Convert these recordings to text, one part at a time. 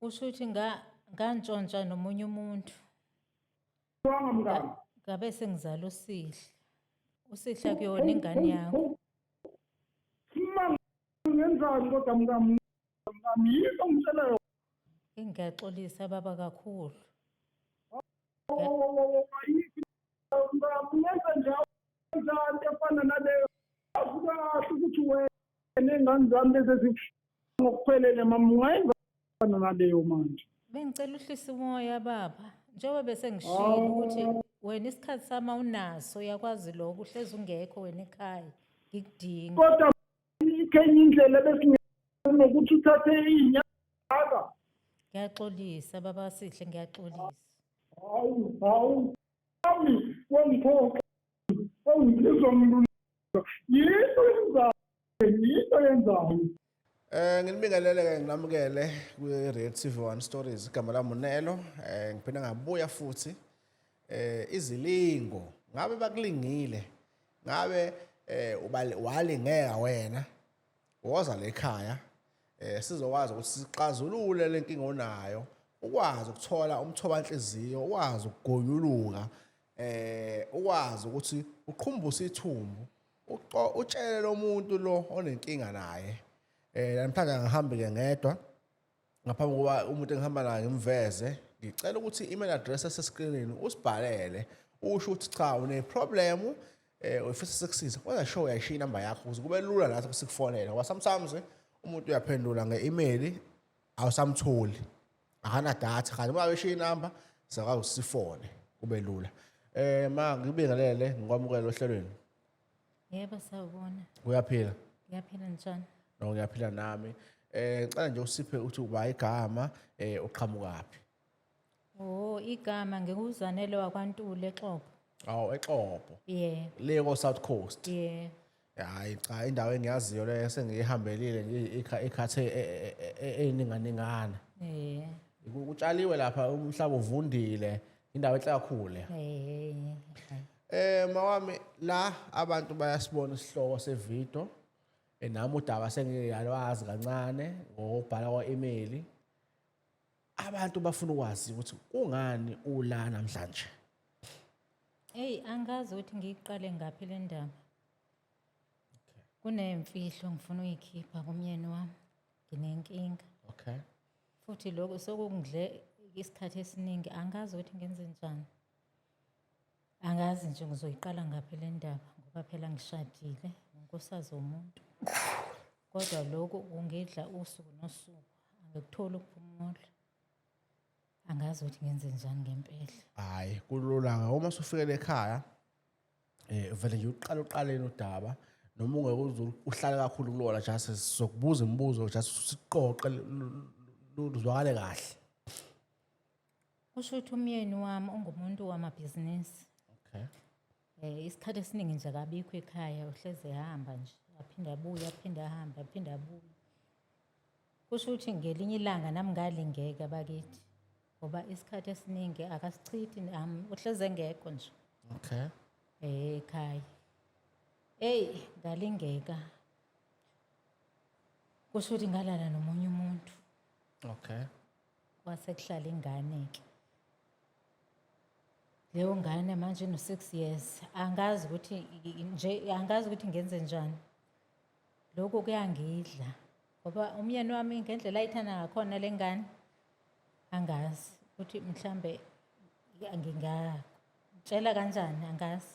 Kusho ukuthi ngantshontsha nomunye umuntu. Wanga mngani. Ngabe sengizala uSihle. USihle akuyona ingane yakho. Simanga ngenzani kodwa mngani mngani yini ongitshela yona? Ngiyaxolisa baba kakhulu. Ayikho mngani ngenza njalo njani efana naleyo. Azi kahle ukuthi wena ney'ngane zami lezi ngokuphelele mama ungayenza fana naleyo manje. Bengicela uhlise umoya baba. Njengoba bese ngishilo ukuthi wena isikhathi sami awunaso uyakwazi lokho uhlezi ungekho wena ekhaya. Ngikudinga. Kodwa ikho enye indlela besingenokuthi uthathe iy'nyanga. Ngiyaxolisa baba Sihle ngiyaxolisa. Hawu hawu ami wangiphoxa wangizwa ngilula yinto yenzayo yinto yenzayo. Nginibingelele ke nginamukele kwi Real TV One Stories igama lami uNelo ngiphinde ngabuya futhi izilingo ngabe bakulingile ngabe walingeka wena woza le ekhaya sizokwazi ukuthi sixazulule lenkinga onayo ukwazi ukuthola umthobanhliziyo ukwazi ukugonyuluka ukwazi ukuthi uqhumbuse ithumbu utshele lo muntu lo onenkinga naye namhlanje angihambi ke ngedwa ngaphambi kokuba umuntu engihamba naye ngimveze ngicela ukuthi i-email address eseskrinini usibhalele usho ukuthi cha une-problem ufisa sikusiza kodwa sure uyayishiya inamba yakho ukuze kube lula nathi ukuthi sikufonele ngoba sometimes umuntu uyaphendula nge-email awusamtholi akana data kanti uma beshiya inamba siyakwazi ukuthi sifone kube lula ma ngibingelele ngikwamukele ohlelweni. Yebo sawubona. Uyaphila? Ngiyaphila njani? No ngiyaphila nami. Ngicela nje usiphe ukuthi uba igama uqhamukaphi. Oh igama ngikuzanele wakwaNtuli eXobho. Awu eXobho. Yeah. Le ko South Coast. Yeah. Hayi cha indawo engiyaziyo le sengiyihambelile nje ikhathe eninganingana. Yeah. Kutshaliwe lapha umhlaba uvundile indawo enhle kakhulu le. Mawami la abantu bayasibona isihloko sevideo nami udaba sengiyalwazi kancane ngokubhala kwa-email. Abantu bafuna ukwazi ukuthi kungani ula namhlanje. Hey angazi ukuthi ngiyiqale ngaphi le ndaba. Kunemfihlo ngifuna uyikhipha kumyeni wami. Nginenkinga. Okay. Futhi lokho sokungidle isikhathi esiningi angazi ukuthi ngenze njani. Angazi nje ngizoyiqala ngaphi le ndaba ngoba phela ngishadile unkosikazi womuntu. Kodwa lokhu kungidla usuku nosuku angikutholi ukuphumula. Angazi ukuthi ngenze njani ngempela. Hayi kulula ke uma usufikele ekhaya vele nje uqala uqaleni udaba noma ungeke uze uhlale kakhulu kulona just sizokubuza imibuzo just siqoqe luzwakale kahle. Kusho ukuthi umyeni wami ungumuntu wamabhizinisi. Okay. Isikhathi esiningi nje akabikho ekhaya uhleze ehamba nje aphinde abuye aphinde ahambe aphinde abuye. Kusho ukuthi ngelinye ilanga nami ngalingeka bakithi ngoba isikhathi esiningi akasichithi nami uhleze engekho nje. Okay. Ekhaya. Hey ngalingeka. Kusho ukuthi ngalala nomunye umuntu. Okay. Kwase kuhlala ingane ke. Leyo ngane manje ino 6 years. Angazi ukuthi nje angazi ukuthi ngenze njani. Lokho kuyangidla ngoba umyeni wami ngendlela ayithanda ngakhona lengane angazi ukuthi mhlambe ngingatshela kanjani angazi.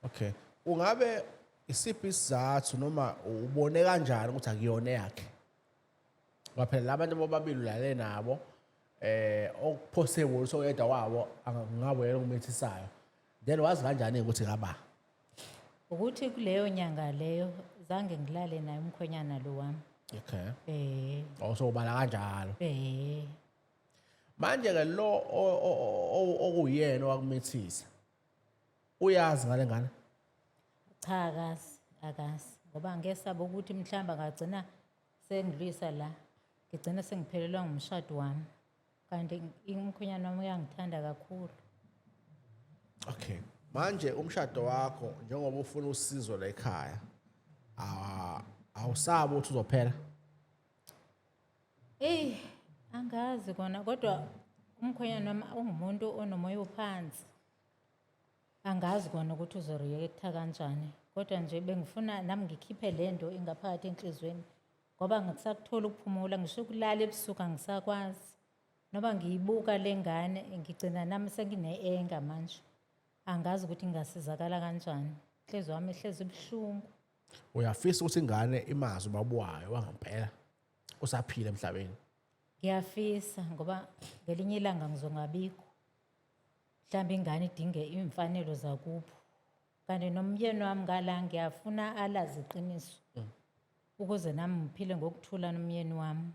Okay. Ungabe isiphi isizathu noma ubone kanjani ukuthi akuyona yakhe? Ngoba phela labantu bobabili ulale nabo okuphose ukuthi oyedwa wabo angabe yena okumithisayo. Then wazi kanjani ukuthi ngaba? Ukuthi kuleyo nyanga leyo zange ngilale naye umkhwenyana lo wami. Okay. Awusobala kanjalo. Manje ke lo okuyena owakumithisa. Uyazi ngale ngane? Cha akazi, akazi ngoba ngesaba ukuthi mhlawumbe angagcina sengilwisa la ngigcina sengiphelelwa ngumshado wami. Kanti umkhwenyana wami uyangithanda kakhulu. Okay. Manje umshado wakho njengoba ufuna usizo la ekhaya awusabi ukuthi uzophela? Ey, Angazi kona kodwa umkhwenyana wami ungumuntu onomoya ophansi. Angazi kona ukuthi uzoreact-a kanjani kodwa nje bengifuna nami ngikhiphe le nto engaphakathi enhliziyweni ngoba angisakutholi ukuphumula ngisho ukulala ebusuku angisakwazi. Noma ngiyibuka le ngane ngigcina nami sengine-anger manje. Angazi ukuthi ngingasizakala kanjani. Inhliziyo yami ihlezi ibuhlungu. Uyafisa ukuthi ingane imazi ubaba wayo wangempela usaphila emhlabeni? Ngiyafisa ngoba ngelinye ilanga ngizongabikho. Mhlawumbe ingane idinge iy'mfanelo zakubo. Kanti nomyeni wami ngala ngiyafuna alazi iqiniso. Ukuze nami ngiphile ngokuthula nomyeni wami.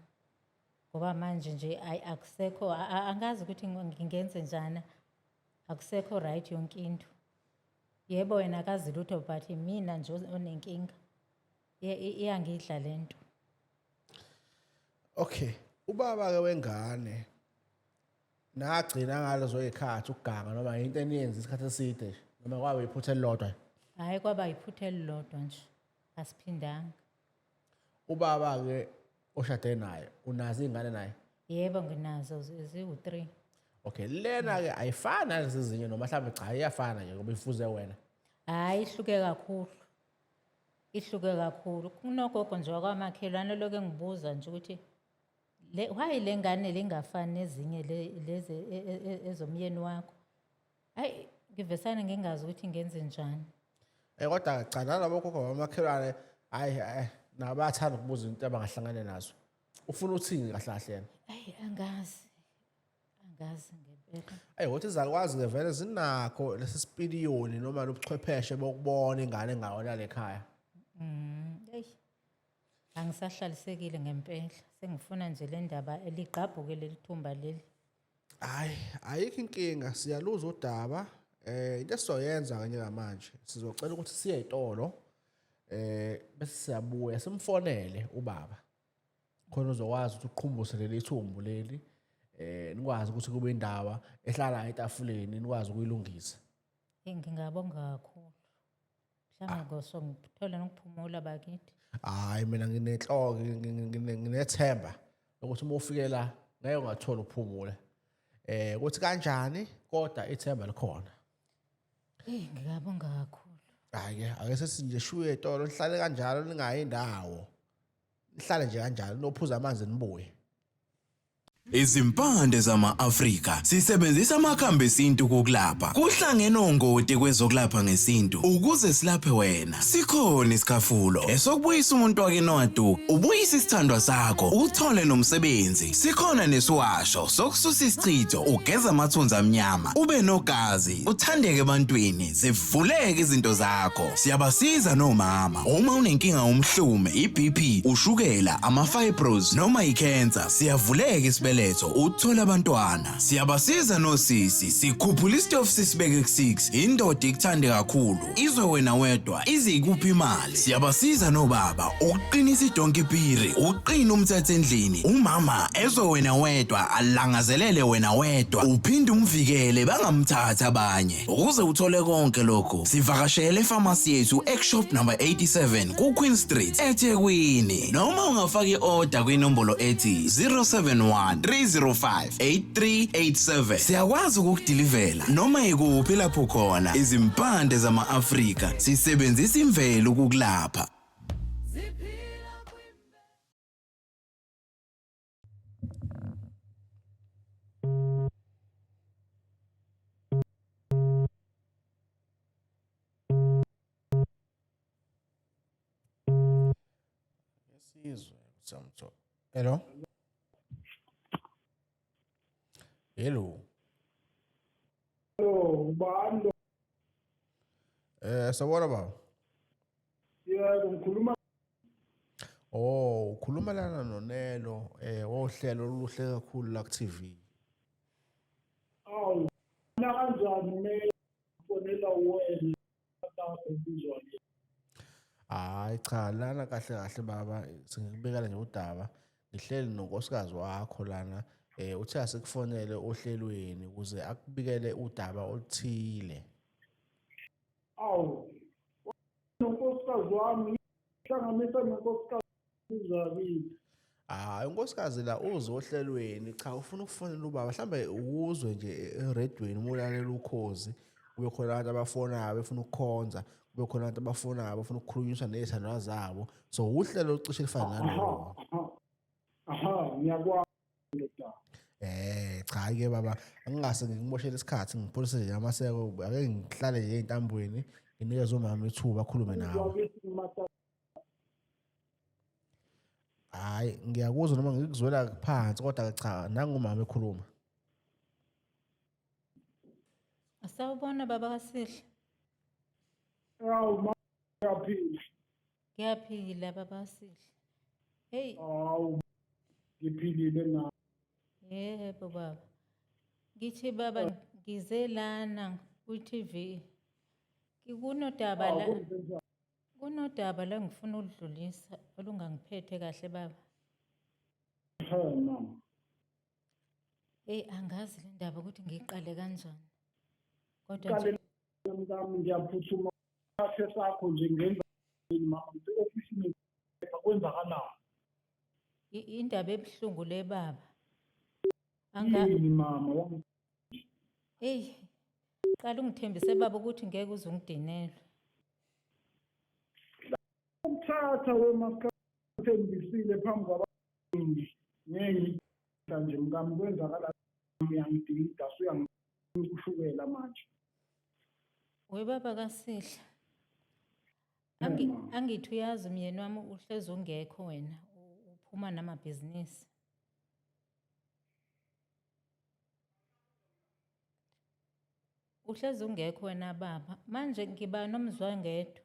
Ngoba manje nje ayi akusekho angazi ukuthi ngingenze njani. Akusekho right yonke into. Yebo yena akazi lutho but imina nje onenkinga. Iyangidla lento. Okay, ubaba ke wengane nagcina ngalezo zikhathi ukuganga noma into eniyenza isikhathi eside nje noma kwaba iphutha elilodwa? Hhayi kwaba iphutha elilodwa nje. Asiphindanga. Ubaba ke oshade naye unazo ingane naye? Yebo nginazo ziwu-3. Okay, lena ke ayifani nalezi ezinye noma mhlawumbe cha iyafana nje ngoba ifuze wena. Hhayi ihluke kakhulu. Ihluke kakhulu. Kunogogo nje wakwamakhelwane lokhu engibuza nje ukuthi le why le ngane lingafani nezinye lezi ezomyeni wakho. Hayi ngivesane ngingazi ukuthi ngenze njani. Eh kodwa cha nalabo gogo bamakhelwane hayi nabo bayathanda ukubuza into abangahlangene nazo. Ufuna uthini kahle kahle yena? Hayi angazi. Angazi ngempela. Ayi ukuthi izalukwazi ke vele zinakho lesi sipiliyoni noma lobuchwepheshe bokubona ingane engayona lekhaya. Eyi. Angisahlalisekile ngempela. Sengifuna nje le ndaba ligqabhuke leli thumba leli. Hayi ayikho inkinga siyaluza udaba. Into esizoyenza kanye ngamanje sizocela ukuthi siye ezitolo bese siyabuya simfonele ubaba. Khona uzokwazi ukuthi uqhumbuse leli thumbu leli nikwazi ukuthi kube indaba ehlala etafuleni nikwazi ukuyilungisa. Ngingabonga kakhulu. Mhlawumbe ngoso ngithole nokuphumula bakithi. Hayi mina nginenhloko nginethemba ukuthi uma ufike la ngeke ungathola ukuphumula. Ukuthi kanjani kodwa ithemba likhona. Ngingabonga kakhulu. Hayi ke ake sesinje shuye etolo nihlale kanjalo ningayi indawo. Nihlale nje kanjalo nophuza amanzi nibuye. Izimpande zama-Afrika sisebenzisa amakhambi esintu kukulapha. Kuhlangene ongoti kwezokulapha ngesintu ukuze silaphe wena. Sikhona isikhafulo esokubuyisa umuntu wakini owaduka, ubuyise isithandwa sakho, uthole nomsebenzi. Sikhona nesiwasho sokususa isichitho, ugeza amathunzi amnyama, ube nogazi, uthandeke ebantwini, zivuleke izinto zakho. Siyabasiza nomama uma unenkinga yomhlume, iBP, ushukela, ama-fibros noma ikhensa, siyavuleka isibeletho uthole abantwana. Siyabasiza nosisi, sikhuphula isitofu sisibeke ku-6, indoda ikuthande kakhulu, izwe wena wedwa, ize ikuphi imali. Siyabasiza nobaba ukuqinisa idonki piri, uqine umthetho endlini, umama ezwe wena wedwa, alangazelele wena wedwa, uphinde umvikele bangamthathi abanye. Ukuze uthole konke lokhu, sivakashele efamasi yethu eShop number 87 ku-Queen Street, eThekwini. Noma ungafaka i-order kwinombolo ethi 071 305 8387. Siyakwazi ukukudilivela noma ikuphi lapho khona. Izimpande zama-Afrika sisebenzisa imvelo ukukulapha. Sizwe kusamtho. Hello. Hello. Hello, ubani lo? Sawubona baba. Yebo, ngikhuluma. Oh, ukhuluma lana noNelo wohlelo oluhle kakhulu la ku TV. Awu, na kanjani mina fonela wena lapho ubizwa nje. Hayi cha lana kahle kahle baba singikubekela nje udaba. Ngihleli nonkosikazi wakho lana uthe asikufonele ohlelweni ukuze akubikele udaba oluthile. Awu, nonkosikazi wami hlanganisa nonkosikazi zakithi. Hayi unkosikazi la uzohlelweni cha ufuna ukufonela ubaba mhlambe ukuzwe nje eredweni uma ulalela ukhozi kube khona abantu abafonayo befuna ukukhonza kube khona abantu abafonayo befuna ukukhulunyiswa nezithandwa zabo so uhlelo olucishe lifana nalolo. Aha, ngiyakwazi ndoda. Cha ke baba angingase ngikumoshele isikhathi ngipholise nje amaseko ake ngihlale nje ey'ntambweni nginikeze umama ithuba akhulume nawe. Hayi ngiyakuzwa noma ngikuzwela phansi kodwa cha nangumama ekhuluma. Sawubona baba kaSihle. Hawu ma uyaphila. Ngiyaphila baba kaSihle. Hey. Hawu ngiphilile na. Yebo baba. Ngithi baba ngize lana ku-TV. Kunodaba la. Kunodaba la ngifuna uludlulisa olungangiphethe kahle baba. He mama. Hey angazi le ndaba ukuthi ngiyiqale kanjani. Kodwa nje mkami ngiyaphuthuma sakhe sakho nje ngenza mama ngi-ofisini kwenzakalani? Indaba ebuhlungu le baba. Anga Yini mama? Hey qala ungithembise baba ukuthi ngeke uze ungidinelwe. Ukuthatha wemathembisile phambi kwabaningi ngeke ngidla nje mkami kwenzakala uyangidida usuyangikushukela manje. Webaba kaSihle. Angithi uyazi umyeni wami uhlezi ungekho wena uphuma namabhizinisi. Uhlezi ungekho wena baba. Manje ngiba nomzwangedwa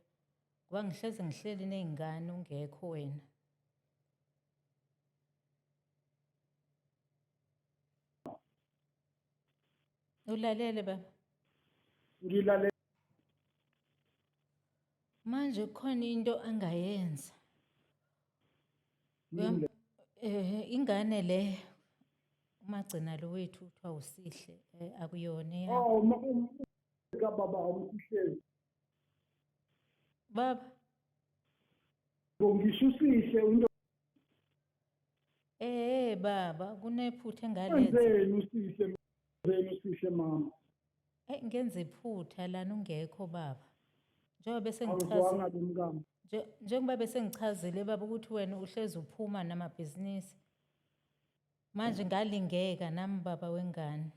ngoba ngihlezi ngihleli ney'ngane ungekho wena. Ulalele baba? Ngilalele. Manje kukhona into angayenza. Ingane le umagcina lo wethu kuthiwa uSihle akuyona eyakho. Oh, kababa uSihle. Baba. Ngisho uSihle into Eh baba kunephutha engalenza. Wenzeni uSihle? Wenzeni uSihle mama? Eh ngenza iphutha lana ungekho baba. Njengoba bese ngichaza njengoba bese ngichazile baba ukuthi wena uhlezi uphuma namabhizinisi. Manje ngalingeka nami baba wengane.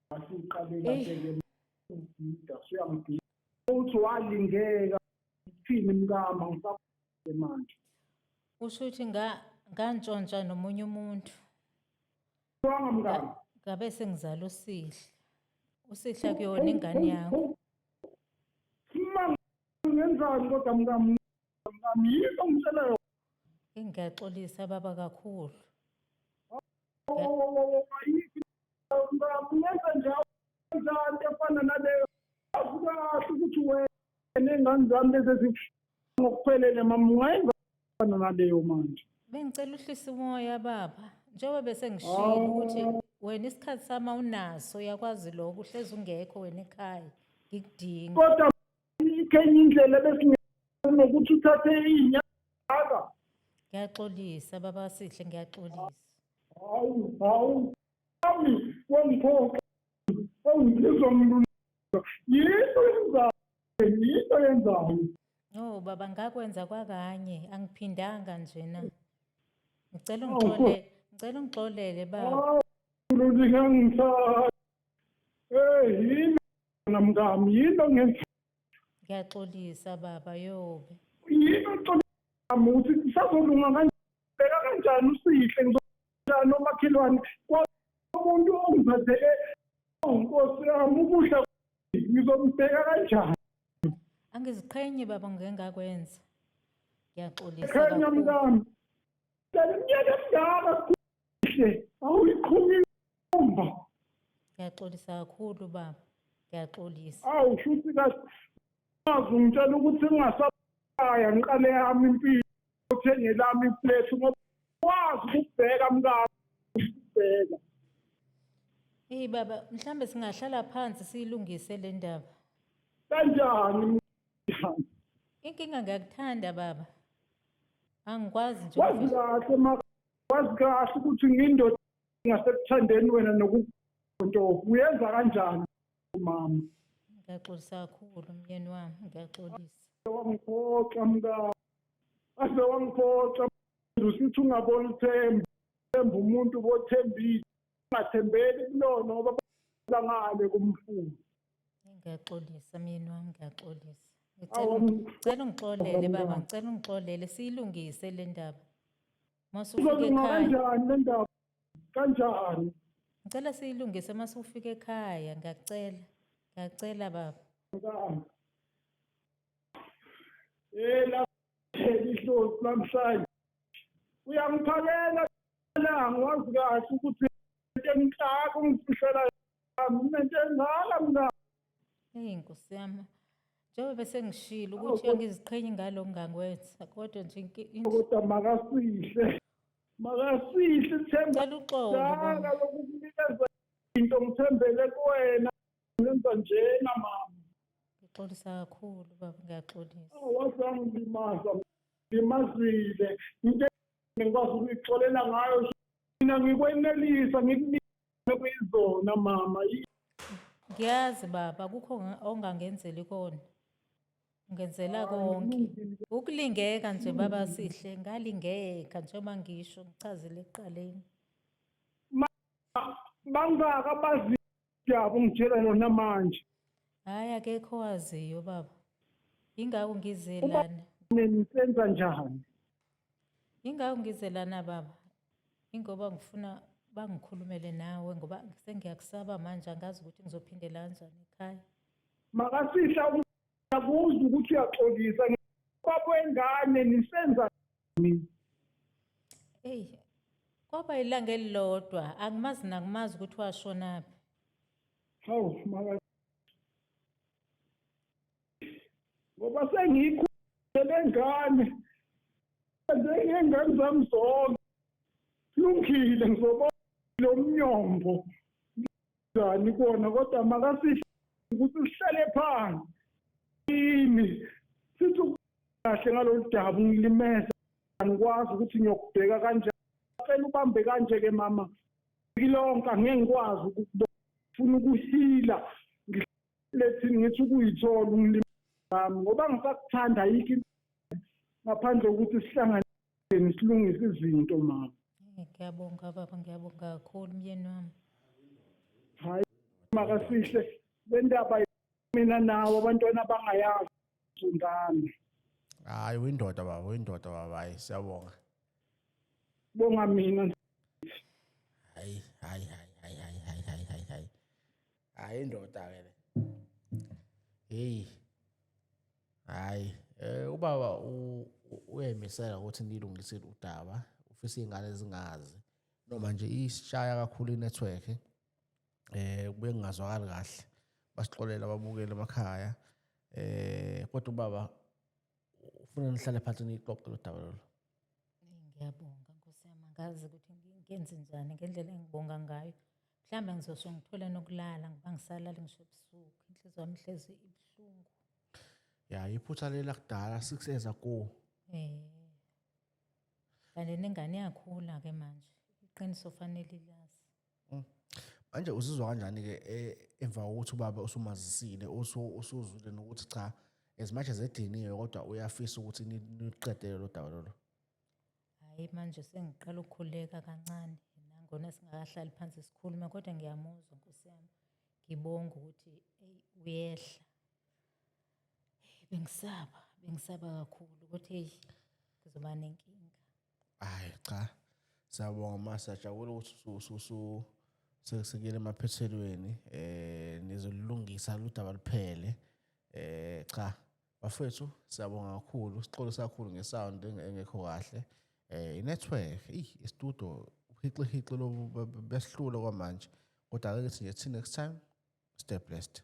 Asiqale kahle ke ugida suyangidida. Uthi walingeka uthini mkama ngisakhe manje. Usho ukuthi nga ngantshontsha nomunye umuntu. Wanga mkama. Ngabe sengizala uSihle. Usihle akuyona ingane yakho. Ma ngenzani kodwa mkami mkami yini ongitshela yona? Ngiyaxolisa baba kakhulu. Ungenza njalo njani efana naleyo azi kahle ukuthi wena ney'ngane zami lezi ezinhle ngokuphelele mama ungayenza fana naleyo manje. Bengicela uhlise umoya baba. Njengoba bese ngishilo ukuthi wena isikhathi sami awunaso uyakwazi lokho uhlezi ungekho wena ekhaya ngikudinga. Kodwa ikho enye indlela ebesingenokuthi uthathe iy'nyanga. Ngiyaxolisa baba Sihle ngiyaxolisa. Hawu hawu ami wangiphoxa ongizwa ngilula yinto yenzayo yinto yenzayo. Oh baba ngakwenza kwakanye angiphindanga njena. Ngicela ungixolele, ngicela ungixolele baba. Lulika ngithatha. Eh yini namngami yini ongenza Ngiyaxolisa baba yobe. Yini oxolisa ukuthi sisazolunga kanjani bheka kanjani usihle ngizonjani omakhelwane umuntu ongiphathele nkosi yami ukudla ngizombheka kanjani. Angiziqhenyi baba ngike ngakwenza. Ngiyaxolisa Qhenya kakhulu. mkami. Dala iminyaka emingaka kuhle awuyiqhumi umba. Ngiyaxolisa kakhulu baba. Ngiyaxolisa. Awu shuthi kahle azi ungitshela ukuthi ngingasaya ngiqale yami impilo uthenge lami ifleshi ngoba wazi ukubheka mkami ukubheka. Hey baba, mhlambe singahlala phansi siyilungise le ndaba. Kanjani? Inkinga ngiyakuthanda baba. Angikwazi nje Wazi ukuvele. kahle maka Wazi kahle ukuthi ngindoda ngasekuthandeni wena nokuntofo. Uyenza kanjani mama? Ngiyaxolisa kakhulu myeni wami, ngiyaxolisa. Wangiphoxa mka. Aze wangiphoxa usithi ungabona uthemba. Themba umuntu bothembile. Ungathembeli kulona ngoba bangale kumfula. Ngiyaxolisa myeni wami, ngiyaxolisa. Ngicela ungixolele baba, ngicela ungixolele siyilungise le ndaba. Mase ufika Izolunga ekhaya. kanjani le ndaba? Kanjani? Ngicela siyilungise mase ufika ekhaya, ngiyacela. Ngiyacela baba. Mkami. Eh la idlozi namhlanje. Uyangiphakela la ngiwazi kahle ukuthi into engixaka ungifihlela yami into engaka mina. Hey Nkosi yami. Njengoba bese ngishilo ukuthi angiziqhenyi ngalo ngangwenza kodwa nje Kodwa makasihle. Makasihle ithemba. Ngicela uxolo baba. Lokukunikeza into ngithembele kuwena. Ngenza njena mama. Ngixolisa kakhulu baba, ngiyaxolisa. Wazangilimaza, ngimazile. Into engikwazi ukuyixolela ngayo mina ngikwenelisa ngikunika kuyizona mama. Ngiyazi baba, akukho ongangenzeli kona. Ungenzela konke. Ukulingeka nje baba Sihle, ngalingeka njengoba ngisho ngichazile ekuqaleni. Bangaka abazi yabo ngitshela lona manje. Hhayi akekho owaziyo baba. Yingakho ngize lana. Nisenza njani? Yingakho ngize lana baba. Ingoba ngifuna bangikhulumele nawe ngoba sengiyakusaba manje angazi ukuthi ngizophindela kanjani ekhaya. Makasihla uyakuzwa ukuthi uyaxolisa baba wengane nisenza ni. Eyi kwaba ilanga elilodwa angimazi nakumazi ukuthi washonaphi. Hawu maka ngoba sengiyikhulele lengane ngengane zami zonke lungile ngizobona lo mnyombo njani kona kodwa makasihle ukuthi sihlale phansi yini sithi kahle ngalolu daba ungilimeza angikwazi ukuthi ngiyokubheka kanjani cela ubambe kanje ke mama kilonke angeke ngikwazi ukukubona ngifuna ukuhila ngilethini ngithi ukuyithola ungilimeza ngoba ngisakuthanda ayikho ngaphandle kokuthi sihlangane silungise izinto mama. Ngiyabonga baba, ngiyabonga kakhulu myeni wami. Hayi makasihle le ndaba mina nawe abantwana bangayazi ngane. Hayi uyindoda baba, uyindoda baba, hayi siyabonga. Bonga mina. Hayi hayi hayi hayi hayi hayi hayi hayi hayi. Hayi indoda ke le. Hey. Hayi ubaba uyayimisela ukuthi nilungise udaba, ufisa izingane zingazi. Noma nje isishaya kakhulu inetwork kubuye kungazwakali kahle. Basixolela ababukeli emakhaya. Kodwa ubaba ufuna nihlale phansi nixoxe lo daba lolu. Ngiyabonga Nkosi yami, angazi ukuthi ngenze njani ngendlela engibonga ngayo. Mhlawumbe ngizosho ngithole nokulala ngoba ngisalala ngisho ebusuku. Inhliziyo yami ihlezi ibuhlungu. Ya iphutha lela kudala 6 years ago. Kanti nengane iyakhula ke manje. Iqiniso fanele ilazi. Manje uzizwa kanjani ke emva kokuthi ubaba usumazisile usuzwile nokuthi cha as much as ediniwe kodwa uyafisa ukuthi niqedele lo daba lolo? Hayi manje sengiqala ukukhuleka kancane nangona singakahlali phansi sikhulume kodwa ngiyamuzwa Nkosi yami. Ngibonga ukuthi hey uyehla. Bengisaba, bengisaba kakhulu ukuthi hey ngizoba nenkinga. Hayi cha. Siyabonga ma siyajabula ukuthi sesikile emaphethelweni nizolungisa udaba luphele. Cha bafethu siyabonga kakhulu, sixolisa kakhulu ngesound engekho kahle. I-network, istudio uhixihixe lobu besihlula kwamanje. Kodwa ake ngithi nje till next time, stay blessed.